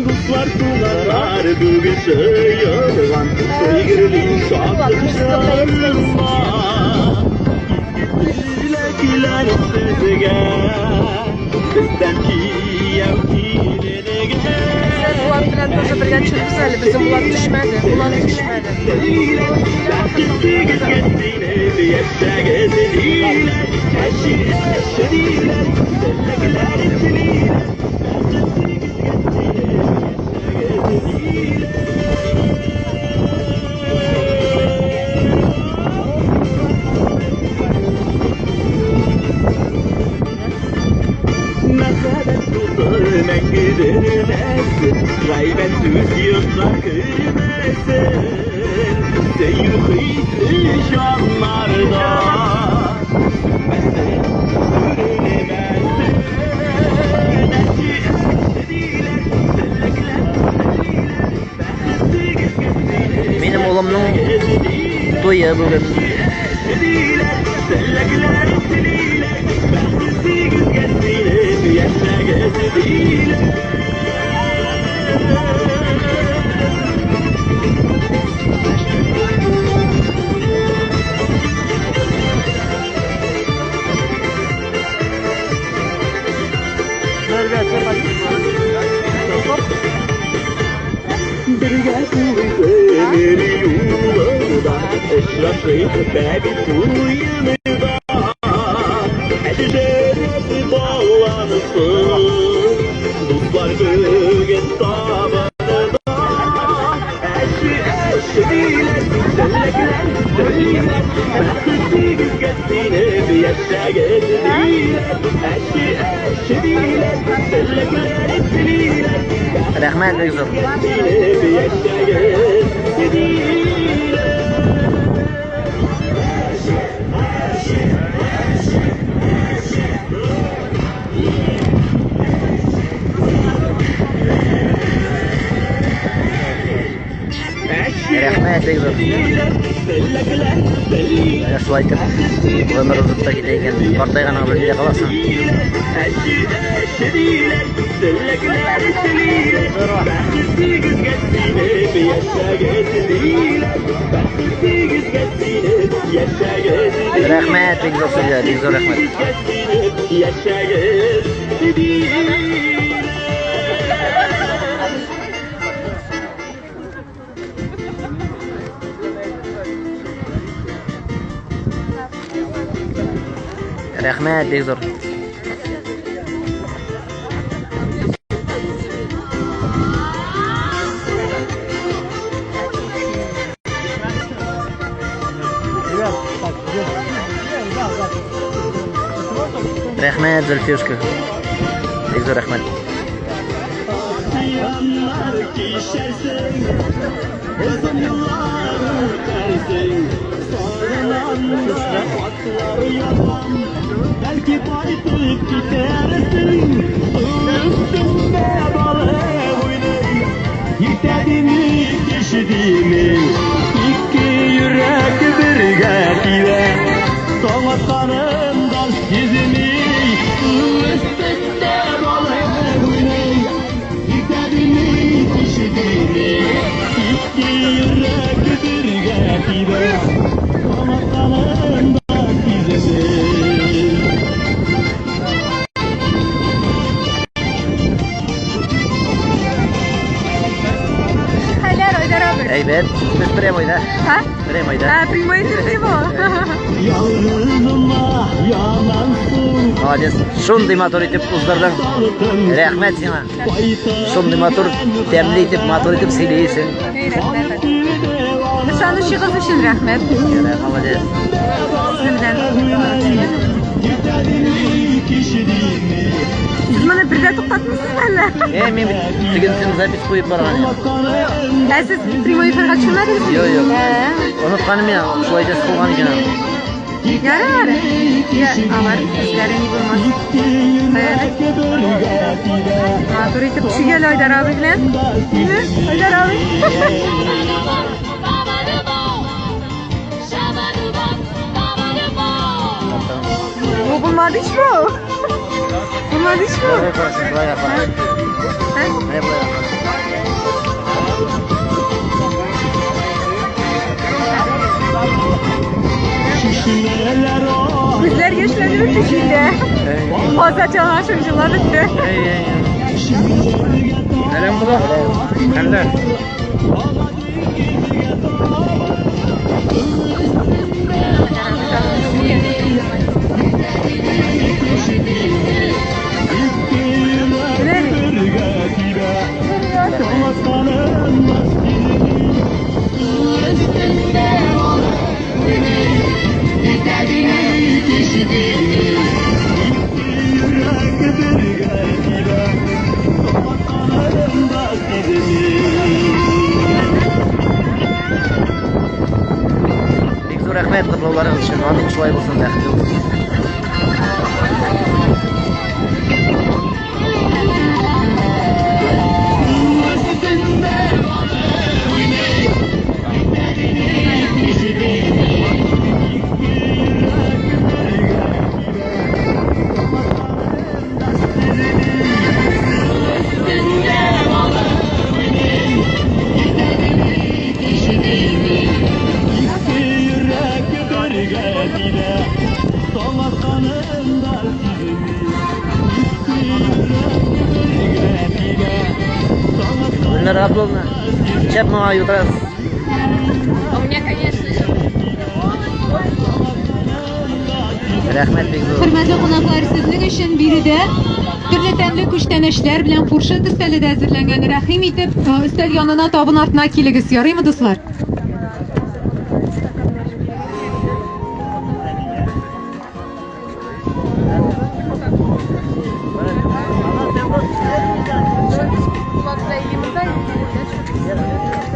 Дуслар, туганнар бүген җыелган, туй гөрли шатлык җырла. Изге теләкләр сезгә, бездән кияү киленгә. Без Булат белән тоже бергә төшербез әле. Безнең Булат төшмәде. Булат төшмәде. Бәхетегезгә сөенеп яшәгез диләр, әче әче диләр, теләкләр телиләр. Бәхетегезгә сөенеп яшәгез диләр. Мәхәббәт уты мәңге дөрмәсен, гайбәт сүз йортка кермәсен. Сөю хисе җаннарда сүнмәсен, сүрелмәсен. Әче әче диләр, теләкләр телиләр, бәхетегезгә сөенеп Минем улымның яшәгез диләр. туе бүген. Әче диләр, теләкләр телиләр, бәхетегезгә сөенеп яшәгез диләр. Бергә гомер юлында очрашыйк бәби туенда. Әҗерәп балансын, дуслар бүген табында. Әче әче диләр, теләкләр телиләр, бәхетегезгә сөенеп яшәгез диләр. Әче әче диләр, теләкләр телиләр, Рәхмәт, бик зур. сөенеп яшәгез диләр. Рәхмәт, бик зур. Менә шулай итеп гомер узып та китә икән. Картайганыңны белми дә каласың. Рәхмәт, бик зур сезгә, бик зур рәхмәт. Яшәгез диләр. Рәхмәт, бик зур. Рәхмәт, Зөлфишка. Бик зур рәхмәт. Яннар кичәрсең, озын юллар үтәрсең. Сагынам да хатлар язам, бәлки кайтып китәрсең. Су өстендә балык уйный, иртә дими, кич дими. Ике йөрәк бергә тибә, таң атканын да сизми. Су өстендә балык уйный, иртә дими, кич дими. Ике йөрәк бергә тибә, таң атканын да сизми. Хәлләр, Айдар абый. Әйбәт. Без прямойда. Ха? Прямойда. А, прямой эфир бу. Ялгызыма янасың, Молодец. Шундый матур итеп уздырдың. Рәхмәт сиңа. Шундый матур, тәмле итеп, матур итеп сөйлисең. Эй, рәхмәт. Ышанычыгыз өчен рәхмәт. Ярар, молодец. Сезнең белән. Сез моны бер дә туктатмыйсыз әллә? Э, мин бит тегенсен запись куеп барган идем. Ә сез прямой эфирга төшермәдегез? Юк, юк. Ә, Онытканым мин, шулай итеп куйган икән. Ярар. Я, алар эшләре ни булмас. Кая Матур итеп төшегәл Айдар абый белән. Димме, Айдар абый? Булмады ич бу. Булмады ич бу. Болай карасын, болай кара. Ә? Менә болай кара. Чишмәләр Күзләр яшьләнеп бетте җилдә. Азат яңа шымчылар бетте. Сәлам була. Хәлләр. Бергә тибә Таң атканын да сизми Йөрәк бергә тибә Таң атканын да сизми. Бик зур рәхмәт котлауларыгыз өчен. Амин, шулай булсын, бәхетле булсын. Йөрәк бергә тибә Таң атканын да сизми. Йөрәк бергә тибә Таң атканын Гөлнара Абдулловна, шәп моңа утырасыз. У меня, конечно же. Рәхмәт бик зур. Хөрмәтле кунаклар, сезнең өчен биредә төрле тәмле күчтәнәчләр белән фуршет өстәле дә әзерләнгән. Рәхим итеп, өстәл янына табын артына килегез. Ярыймы, дуслар?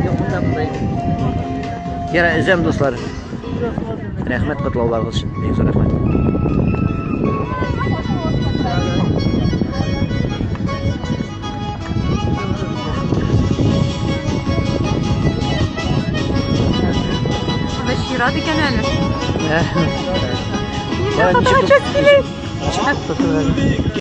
Юк, монда, монда. Кира, өзәм, дуслар. Рәхмәт котлауларыгыз өчен. Бик зур рәхмәт. Монда чират икән әле. Ничек Фотога төшәсе килә. Ничек тотырга?